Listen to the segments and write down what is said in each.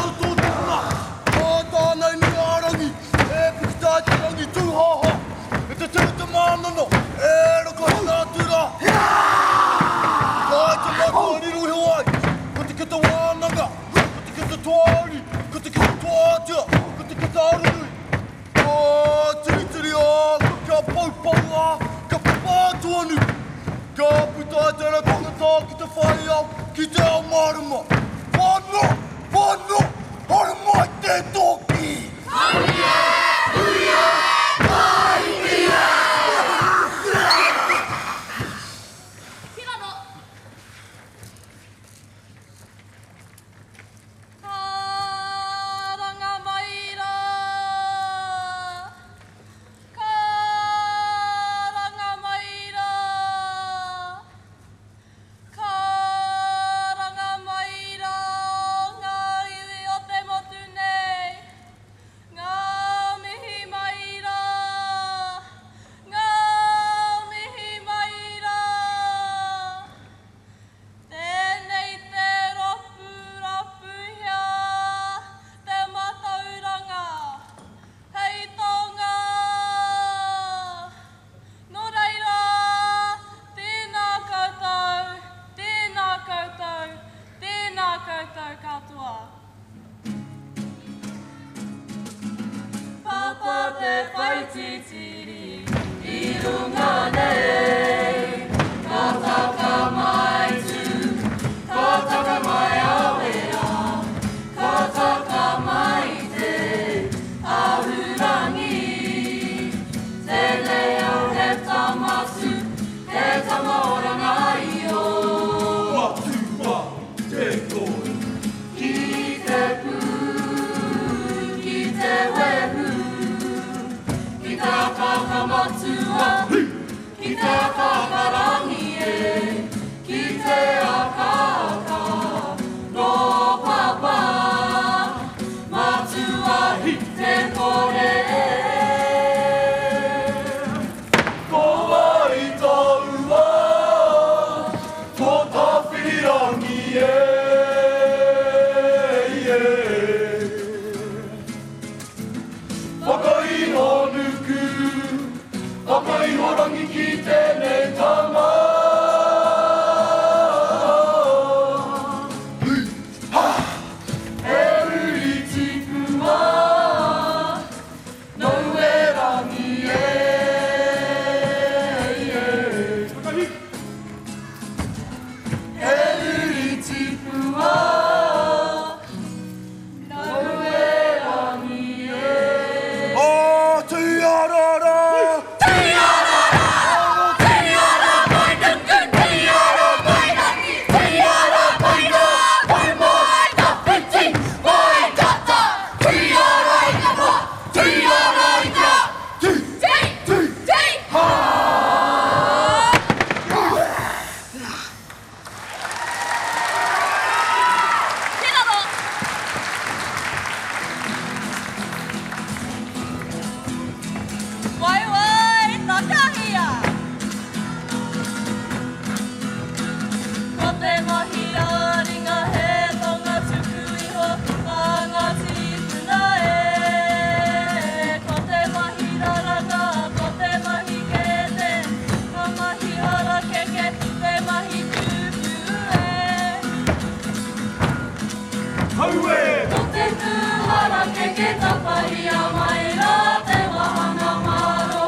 o tō tipuna. Ko tāna i Nuārangi, e puta ai te rangi tūhaha, e te tere te mānana, e rakahinga atu rā. Ka ai te matua riro iho ai, ko te kete wānanga, ko te kete toauri, ko te kete toatia, ko te kete aronui. Ka tiritiri ā, ka poupou ā, ka papa atu anu. Ka puta ai te tangata ki te whai ao, ki te ao mārama. Whano! Whano! Horo mai te toki! Hauia! Huia! Wāhitia! Ki raro! Karanga mai rā! Karanga mai rā! Karanga mai rā ngā iwi o te motu nei, Ngā mihi mai rā, ngā mihi mai rā. Tēnei te ropu rapuhia te matauranga hei tonga. Nō reira, tēnā koutou, tēnā koutou, tēnā koutou katoa. Papa te whaititiri i runga nei, Ka taka mai tū, ka taka mai awea, Ka taka mai te ahurangi. Tēnei au he tama tū, he tama ora ngā io. Matua te kore. Ki te pū, ki te wehu, ki te akaaka matua, ki te akaaka rangi e, ki te akaaka nō Papa, Matua te kore e. Ko wai taua, ko Tawhirirangi e, e. Whakaiho nuku, whakaiho rangi ki tenei tama. Ha! He uri tipua. Nouerangi e, e. He uri tipua, Nouerangi e. Oh, tiarara! Tiarara! Tiara mai nuku, tiara mai rangi, tiara mai rā, pai mai tawhiti, mai tata, tiara i te pā, tiara i te rā. Ti! Ti! Ti! Ti! Ha! Ki raro! Waiwai takahia! Ko te mahi ā-ringa he tonga tuku iho a ngā tīpuna e. Ko te mahi raranga, ko te mahi kete, ka mahi harakeke, te mahi piupiu e. Haue! Ko te pū harakeke tapahia mai rā te wahanga maro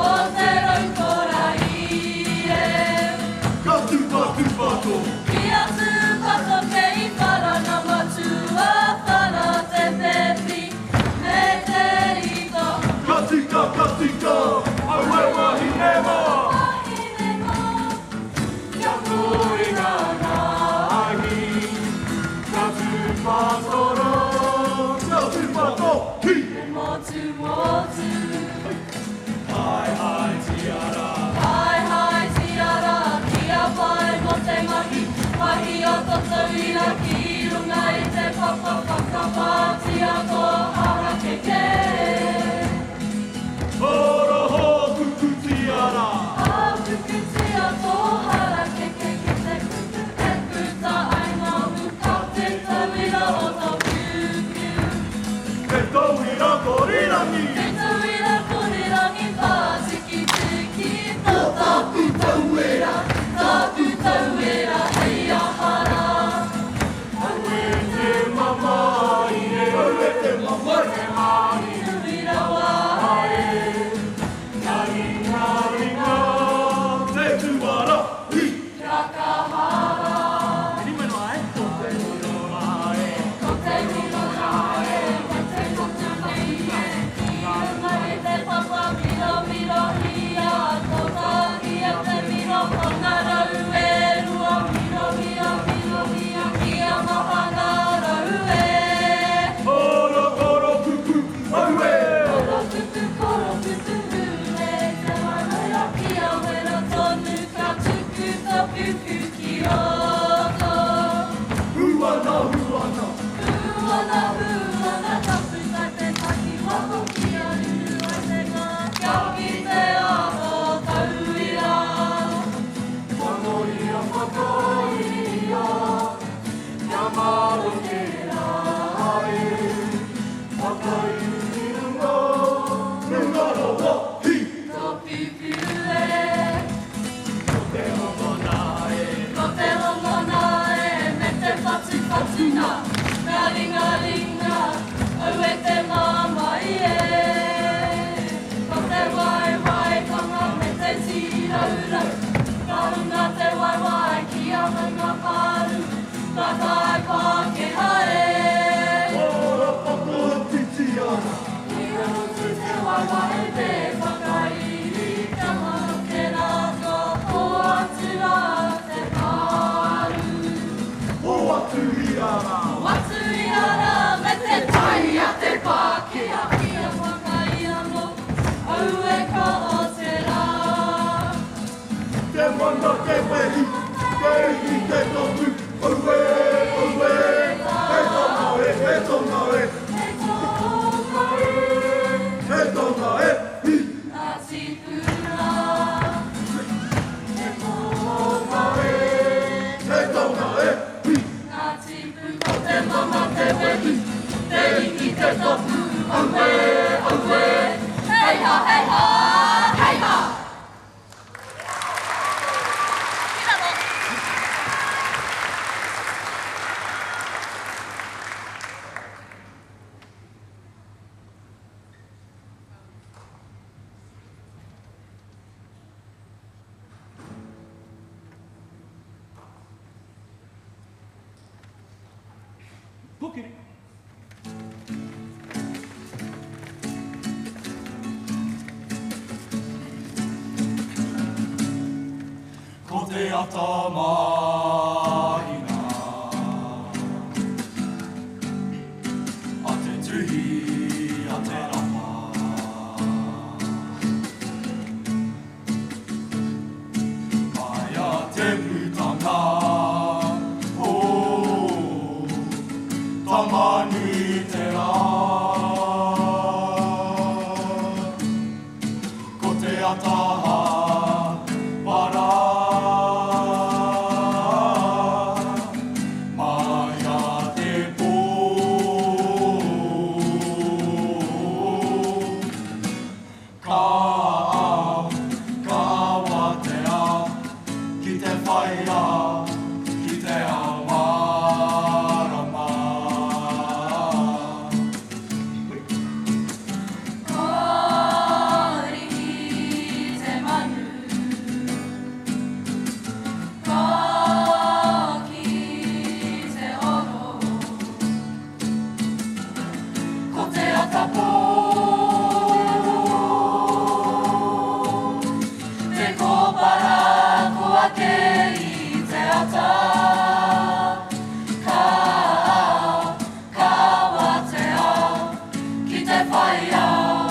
o te raukorai e. Ka tūpatūpato! Kia tūpato kei whara ngā matua whara te pēpi me te rito. Ka tika, ka tika, aue wahine mā! Wahine mā, kia koina ngā ahi, ka tūpato rā, kia tūpato, hi! Te motu motu. Hai hai tiara. Hai hai tiara, kia pai mo te mahi, mahi o to tauira ki runga i te papa whakapātia tō harakeke. Hora hākuku tiara. Hākukutia tō harakeke ki te kupu e puta ai ngā muka te tauira o tō piu. Kōkiri! Ko te ata mahina A te tuhi, a te rapa Aia te putanga o Tama-nui-te-rā Ko te ataha para Maia te pō Ka ao, ka awatea, ki te whai rā, ki te ao mārama. Korihi te manu, koki te oro. Ko te atapō, Te kōpara ko ake i te ata. Ka ao, ka wātea, ki te whai ao,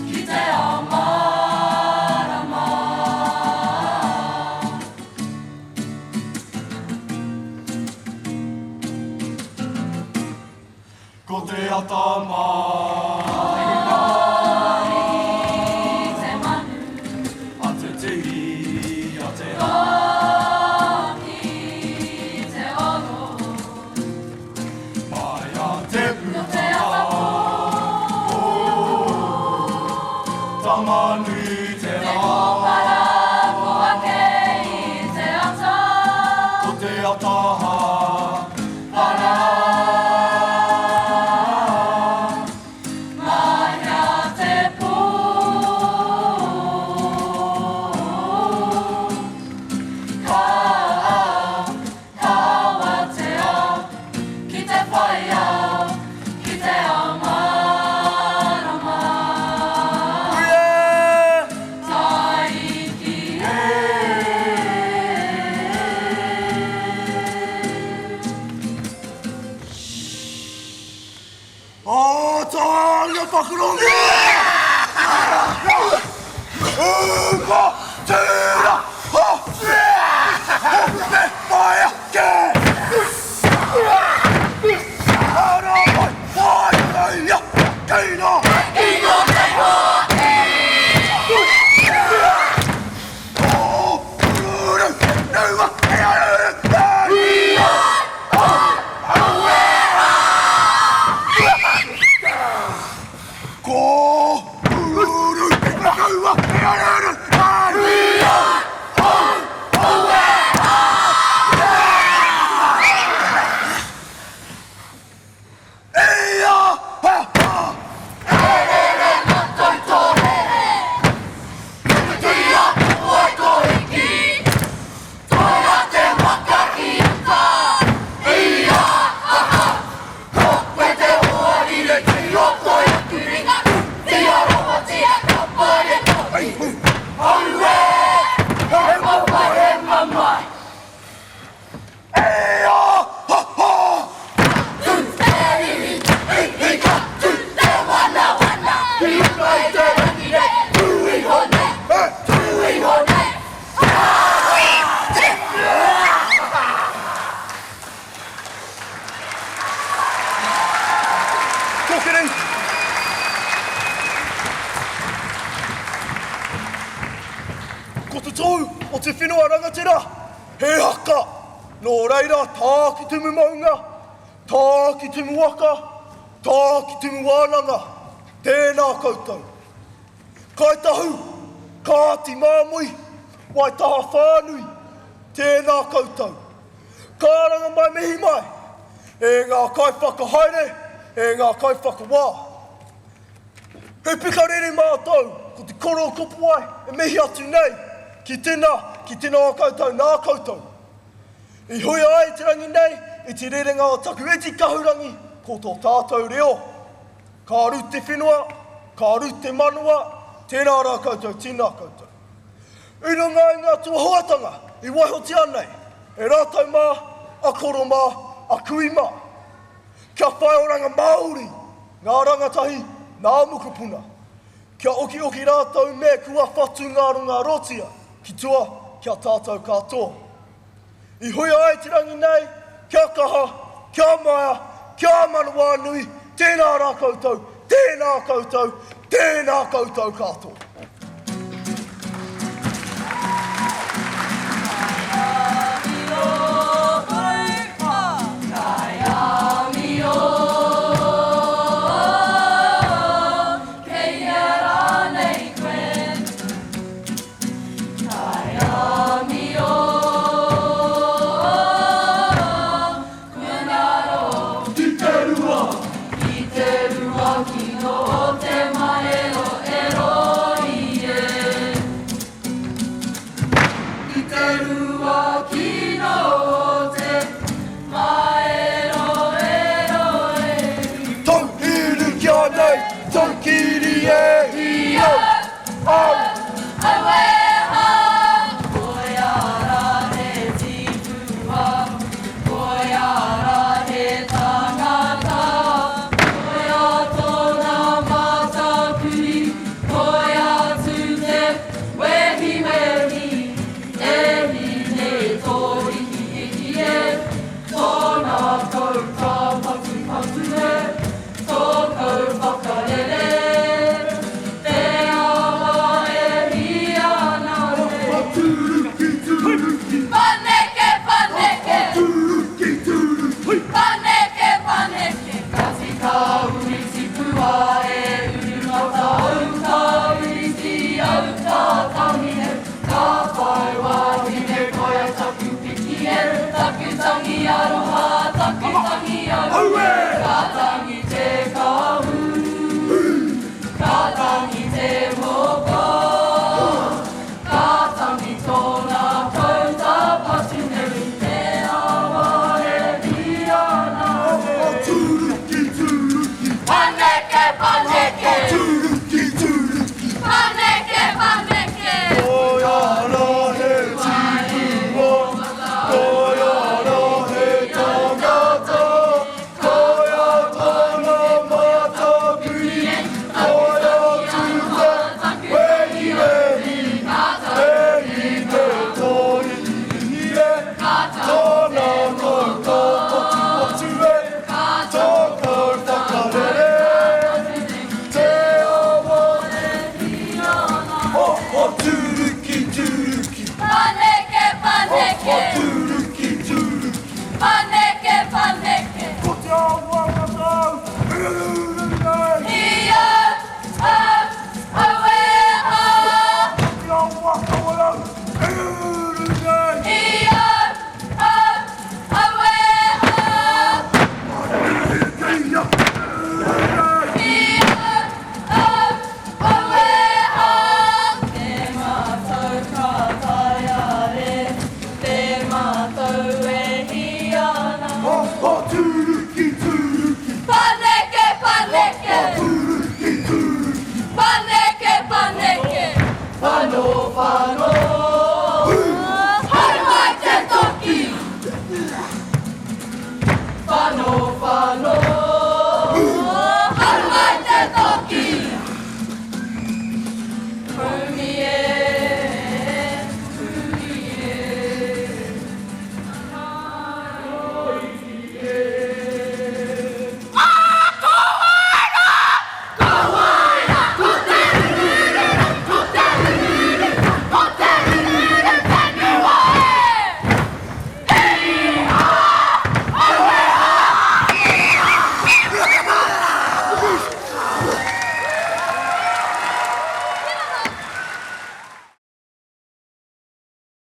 ki te ao mārama. Ko te ata māhina. I te manu. A te tihi, a te rā. Ki te oro. Maia te Ko te putanga. ata Tama-nui-te-rā. Te kōpara ko ake i te ata. Ko te ata Para. Maia te pō. Ka ao, ka wātea, ki te whai ao, ki te ao mārama. Tāiki e. Ātāria whakarongo! Uma tira ha! Me whaia ke! Ara mai whai ia keina! Ingo te pō O uru nua e aru! Ko uru nua e aru! Ia ha ha! Ia ha ha! Kōkiri! Ko te tohu o te whenua rangatira, he haka! Nō reira, Tākitimu maunga, Tākitimu waka, Tākitimu wānanga, tēnā koutou. Kāi Tahu, Kāti Māmui, Waitaha whānui, tēnā koutou. Karanga mai mihi mai, e ngā kaiwhakahaere, e ngā kaiwhakawā. He pikarere mātou, ko te koro o Kopuwai e mihi atu nei ki tēnā, ki tēnā o koutou, nā koutou. I huia ai te rangi nei i te rerenga o taku iti kahurangi. ko tō tātou reo. Ka ru te whenua, ka ru te manawa, tēnā rā koutou, tēnā koutou. I runga i ngā tuahoatanga i waihotia nei e rātou mā, a koro mā, a kui mā. Kia whai oranga Māori ngā rangatahi nā mokopuna. Kia okioki rātou me kua whatu ngā rongarotia ki tua ki a tātou katoa. I huia ai te rangi nei, kia kaha, kia maia, kia manawanui, tēnā rā koutou, tēnā koutou, tēnā koutou katoa. Tau hiri kia nei, tau kiri e hi au, au. Auē hā! Koia rā he tipua, koia rā he tangata, koia tōna matakuri, koia tū te wehiwehi, e hine tō rikiriki e, tōna kouka patupatu e.